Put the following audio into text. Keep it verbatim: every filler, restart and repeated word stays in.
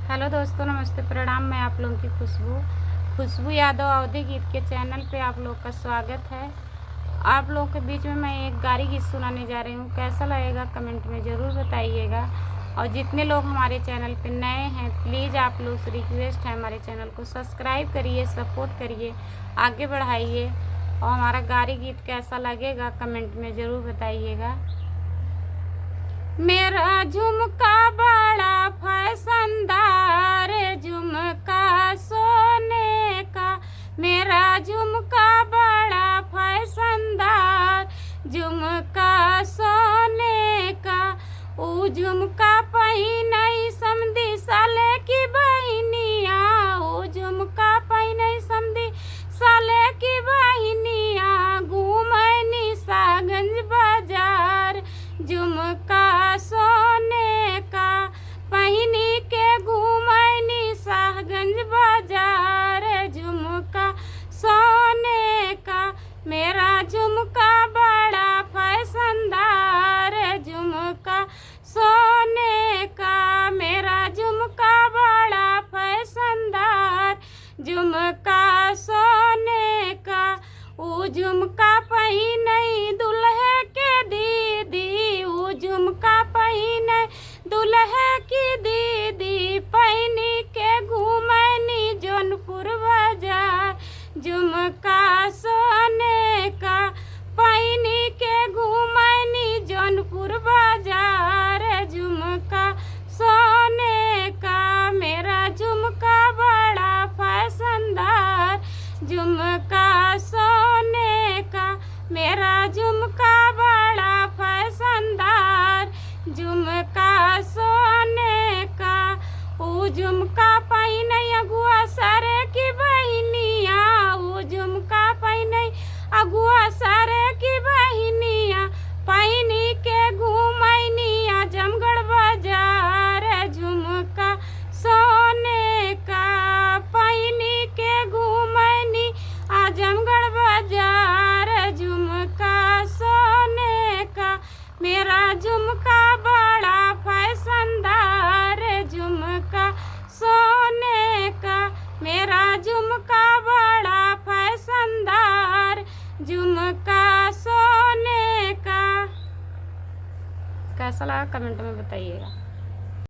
हेलो दोस्तों, नमस्ते, प्रणाम। मैं आप लोगों की खुशबू, खुशबू यादव अवधी गीत के चैनल पे आप लोग का स्वागत है। आप लोगों के बीच में मैं एक गारी गीत सुनाने जा रही हूँ। कैसा लगेगा कमेंट में ज़रूर बताइएगा। और जितने लोग हमारे चैनल पे नए हैं, प्लीज़ आप लोग से रिक्वेस्ट है, हमारे चैनल को सब्सक्राइब करिए, सपोर्ट करिए, आगे बढ़ाइए। और हमारा गारी गीत कैसा लगेगा कमेंट में ज़रूर बताइएगा। मेरा झुमका बड़ा फैशनदार, झुमका सोने का, मेरा झुमका बड़ा फैशनदार, झुमका सोने का। ऊ झुमका पहिनई समधी साले की बहिनिया, ऊ झुमका पहिनई समधी साले की बहिनिया, घूमैनी शाहगंज बाजार, झुमका सोने का, पहिनी के घूमैनी शाहगंज बाजार, झुमका सोने का। मेरा झुमका बड़ा फैशनदार, झुमका सोने का, मेरा झुमका बड़ा फैशनदार, झुमका सोने का। ऊ झुमका पहिनई दुल्हे के दीदी, ऊ झुमका पहिनई दुल्हे की दीदी, पहिनी के घूमैनी जौनपुर बाजार, झुमका सोने का, पहिनी के घूमैनी जौनपुर बाजार, झुमका सोने का। मेरा झुमका बड़ा फैशनदार, झुमका सोने का, मेरा झुमका बड़ा फैशनदार, झुमका सोने का। ऊ झुमका पहिनई अगुआ सारे की बहिनिया, ऊ झुमका पहिनई अगुआ सारे की बहिनिया, पहिनी के घूमैनी आजमगढ़ बाजार, झुमका सोने का, पहिनी के घूमैनी आजमगढ़ बाजार, झुमका सोने का। मेरा झुमका बड़ा फैशनदार, झुमका सोने का, मेरा झुमका बड़ा फैशनदार, झुमका सोने का। कैसा लगा कमेंट में बताइएगा।